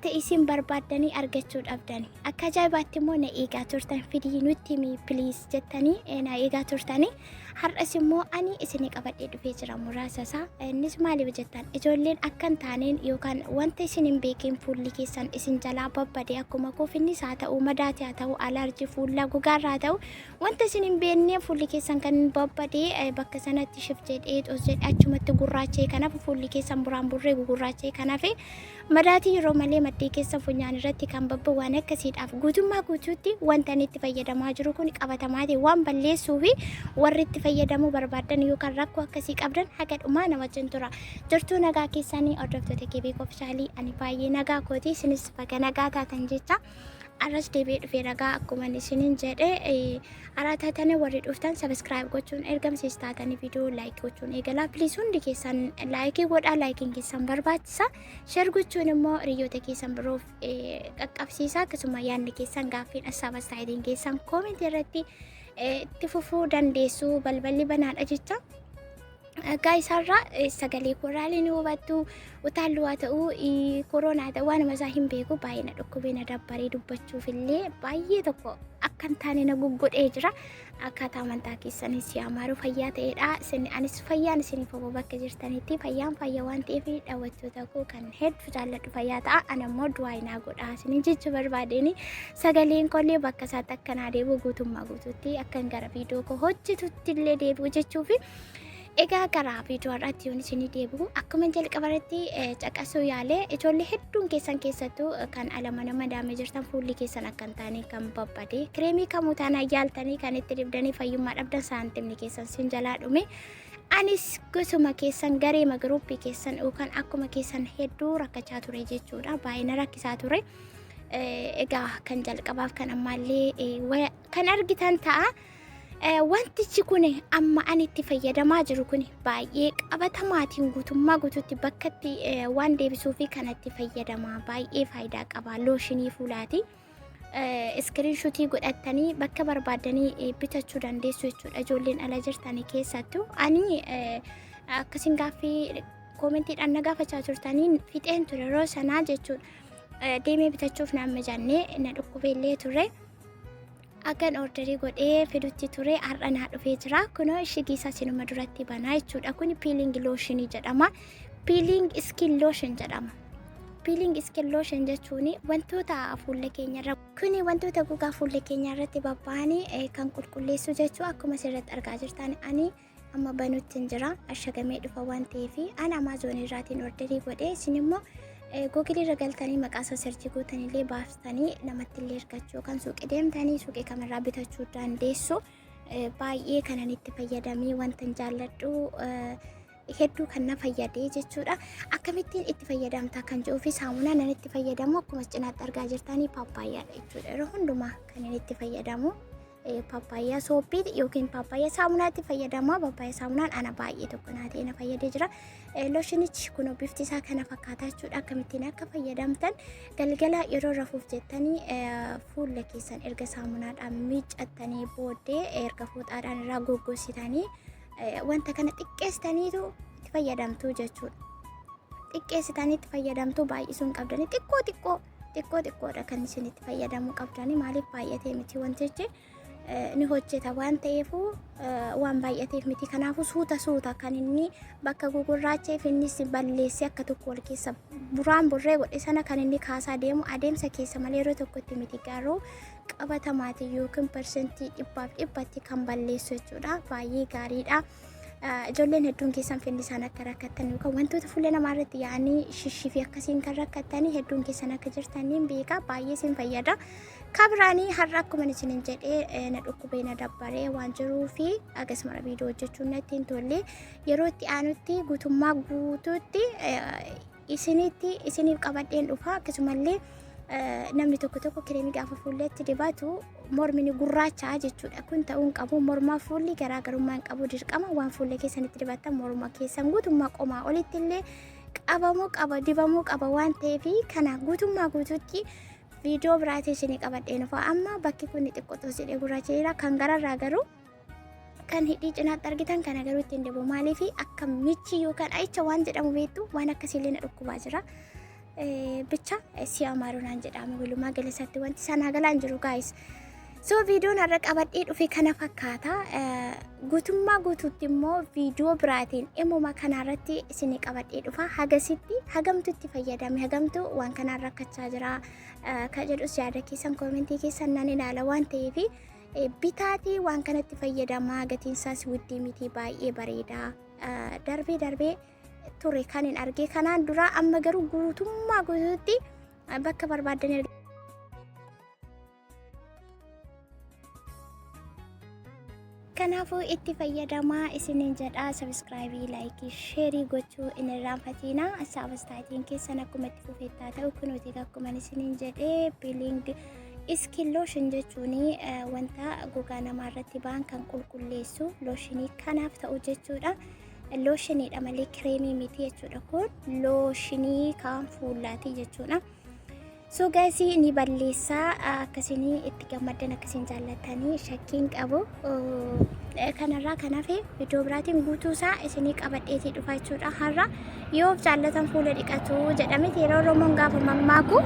Wanta isin barbaaddanii argachuu dhabdani. Akka ajaa'ibaatti immoo na eegaa turtan fidii nutti himi please jettanii na eegaa turtanii. Har'as immoo ani isinii qabadhee dhufee jira muraasa isaa. Innis maaliif jettan ijoolleen akka hin taaneen yookaan wanta isin hin beekin fuulli keessan isin jalaa babbade akkuma koofinnis haa ta'u madaati haa ta'u alaarjii fuullaa gogaarraa haa ta'u wanta isin hin beekne fuulli keessan kan babbade bakka sanatti shif jedhee xos jedhee achumatti gurraacha'e kanaaf fuulli keessan buraan burree gugurraacha'e kanaaf Madaatii yeroo malee maddii keessa funyaan irratti kan babba'u waan akkasiidhaaf guutummaa guutuutti wanta inni itti fayyadamaa jiru kun qabatamaa ta'e waan balleessuu fi warri itti fayyadamuu barbaaddan yookaan rakkoo akkasii qabdan haga dhumaa na wajjin tura. Jirtuu nagaa keessanii hordoftoota keebeek ofishaalii ani baay'ee nagaa kooti isinis baga nagaa taatan jecha. Arras deebi'ee dhufee ragaa akkuma isinin jedhe araa taatanii warri dhuftan sabiskiraayib gochuun ergamsiis taatanii viidiyoo laayikii gochuun eegalaa piliis hundi keessan laayikii godhaa laayikiin keessan barbaachisa sheer gochuun immoo hiriyoota keessan biroof qaqqabsiisa akkasuma yaadni keessan gaaffiin assaaba istaayitiin keessan koomentii irratti itti fufuu dandeessu balballi banaadha jecha. Egaa isaarraa sagalee kooraalee ni hubattu utaalluu haa ta'u koroonaa haa ta'u waanuma isaa hin beeku baay'ee na dhukkubee na dabbaree dubbachuuf illee baay'ee tokko akka hin taane na guggodhee jira. Akkaataa amantaa keessanii si amaaru fayyaa ta'eedha. Isin anis fayyaan isiniif obbo bakka jirtanitti fayyaan fayya waan ta'eef daawwattoota koo kan hedduu jaalladhu fayyaa ta'a. Ana immoo du'aa naa godha isinin jechuu barbaadeen sagaleen koollee bakka isaatti akka naa deebi'u guutummaa guutuutti akkan gara viidiyoo koo hojjetutti illee deebi'u jechuufi. Egaa gara viidiyoo har'aatti yoon isinii deebi'u akkuma jalqaba irratti caqasuu yaale ijoollee hedduun keessan keessattuu kan ala mana madaamee jirtan fuulli keessan akka hin taane kan babbade kireemii kamuu taanaan yaaltanii kan itti dibdanii fayyummaa dhabdan saantimni keessan sin jalaa dhume anis gosuma keessan gareema giruuppii keessan yookaan akkuma keessan hedduu rakkachaa ture jechuudha baay'ee na rakkisaa ture. Egaa kan jalqabaaf kan ammaallee kan argitan ta'a. Wantichi kun amma ani itti fayyadamaa jiru kun baay'ee qabatamaatiin guutummaa guutuutti bakkatti waan deebisuu fi kanatti fayyadamaa baay'ee faayidaa qaba looshinii fuulaati. Iskiriinshuutii godhattanii bakka barbaaddanii bitachuu dandeessu jechuudha ijoolleen ala jirtanii keessattuu ani akkasiin gaaffii koomentiidhaan na gaafachaa turtanii fixeen ture yeroo sanaa jechuudha. Deemee bitachuuf naan mijannee na dhukkubeellee ture. Akkan orderii godhee fidutti ture har'a naa dhufee jira. Kunoo ishigii isaa sinuma duratti banaa jechuudha. Kun peeling looshinii jedhama. Peeling skin lotion jedhama. Peeling skin lotion jechuun wantoota fuula keenya irra kuni wantoota gogaa fuula keenya irratti babba'anii kan qulqulleessu jechuu akkuma asirratti argaa jirtan ani amma banutti hin jira ashagamee dhufa waan ta'eef an Amazon irraatiin orderii godhee isin immoo Google irra galtanii maqaa isaa sarchii gootanillee baaftanii namatti illee ergachuu yookaan suuqii deemtanii suuqii kamirraa bitachuu dandeessu. Baay'ee kanan itti fayyadamee wanta hin jaalladhu hedduu kan na fayyadee jechuudha. Akkamittiin itti fayyadamta kan jedhuu fi saamunaa nan itti fayyadamu akkuma cinaatti argaa jirtanii paappaayyaadha jechuudha. Yeroo hundumaa kan inni itti fayyadamu. Paappaayyaa sooppii yookiin paappaayyaa saamunaatti fayyadama. Paappaayyaa saamunaan ana baay'ee tokko naa ta'e na fayyadee jira. Looshinichi kun bifti isaa kana fakkaata jechuudha. Akkamittiin akka fayyadamtan galgala yeroo rafuuf jettanii fuula keessan erga saamunaadhaan miiccattanii booddee erga fooxaadhaan irraa goggositanii wanta kana xiqqeessitaniitu itti fayyadamtu jechuudha. Xiqqeessitanii itti fayyadamtu baay'isuun qabdanii xiqqoo xiqqoo xiqqoo xiqqoodha kan isin itti fayyadamuu qabdanii maaliif baay'atee miti wantichi ni hojjeta waan ta'eef waan baay'ateef miti kanaafuu suuta suuta kan inni bakka gugurraacheef innis balleessee akka tokko wal keessa buraan burree godhe sana kan inni kaasaa deemu adeemsa keessa malee yeroo tokkotti miti garuu qabatamaati yookiin parsentii dhibbaaf dhibbatti kan balleessu jechuudha baay'ee gaariidha. Ijoolleen hedduun keessan finnisaan akka rakkattan yookaan wantoota fuula namaa irratti yaa'anii shishifii akkasiin kan rakkattanii hedduun keessan akka jirtan niin beeka baay'ee isin fayyada. Kabiraanii har'a akkuma isinin jedhee na dhukkubee na dabbaree waan jiruu fi akkasuma viidiyoo hojjechuun natti hin tolle yeroo itti aanutti guutummaa guutuutti isinitti isiniif qabadheen dhufa akkasumallee namni tokko tokko kireemii gaafa fuulleetti dibatu mormi ni gurraacha'a jechuudha. Kun ta'uu hin qabu. Mormaa fuulli garaagarummaa hin qabu dirqama waan fuullee keessanitti dibattan morma keessan guutummaa qomaa olitti illee qabamuu qaba dibamuu qaba waan ta'eef kana guutummaa guutuutti viidiyoo biraatii isinii qabadheen dhufa. Amma bakki kun xiqqoo xos jedhee gurraacha'eera kan gararraa garuu kan hidhii cinaatti argitan kana garuu ittiin dibu maaliif akka michi yookaan ayicha waan jedhamu beektu waan akkasiillee na dhukkubaa jira. Bicha si amaaru naan jedhame walumaa gala isaatti wanti sanaa galaan jiru gaayis. So viidiyoon har'a qabadhee dhufe kana fakkaata. Guutummaa guutuutti immoo viidiyoo biraatiin dhimuma kanarratti isinii qabadhee dhufa. Hagasitti hagamtu itti fayyadame hagamtu waan kanaan rakkachaa jira kan jedhus yaada keessan koomentii keessan nan ilaala waan ta'eef bitaatii waan kanatti fayyadamaa gatiin isaas widdii miti baay'ee bareeda. Darbee darbee ture kan hin argee kanaan dura amma garuu guutummaa guutuutti bakka barbaaddan Kanaafuu itti fayyadamaa isiniin jedha sabiskiraayibii, laayikii, sheerii gochuu hin irraanfatiina. Saabastaatiin keessan akkuma itti fufeettaa ta'u kunuuti akkuma isiniin jedhee biling iskin looshin jechuun wanta gogaa namaa irratti ba'an kan qulqulleessu looshinii kanaaf ta'u jechuudha. Looshiniidha malee kireemii miti jechuudha kun looshinii kan fuullaati jechuudha. So guys ni balleessaa akkasiin itti gammaddan akkasiin jaallattanii shakkiin qabu. Kanarraa kan hafe iddoo biraatiin guutuu isaa isinii qabadheetii dhufa jechuudha. Har'a yoo of jaallatan fuula dhiqatu jedhame yeroo Oromoon gaafa mammaaku.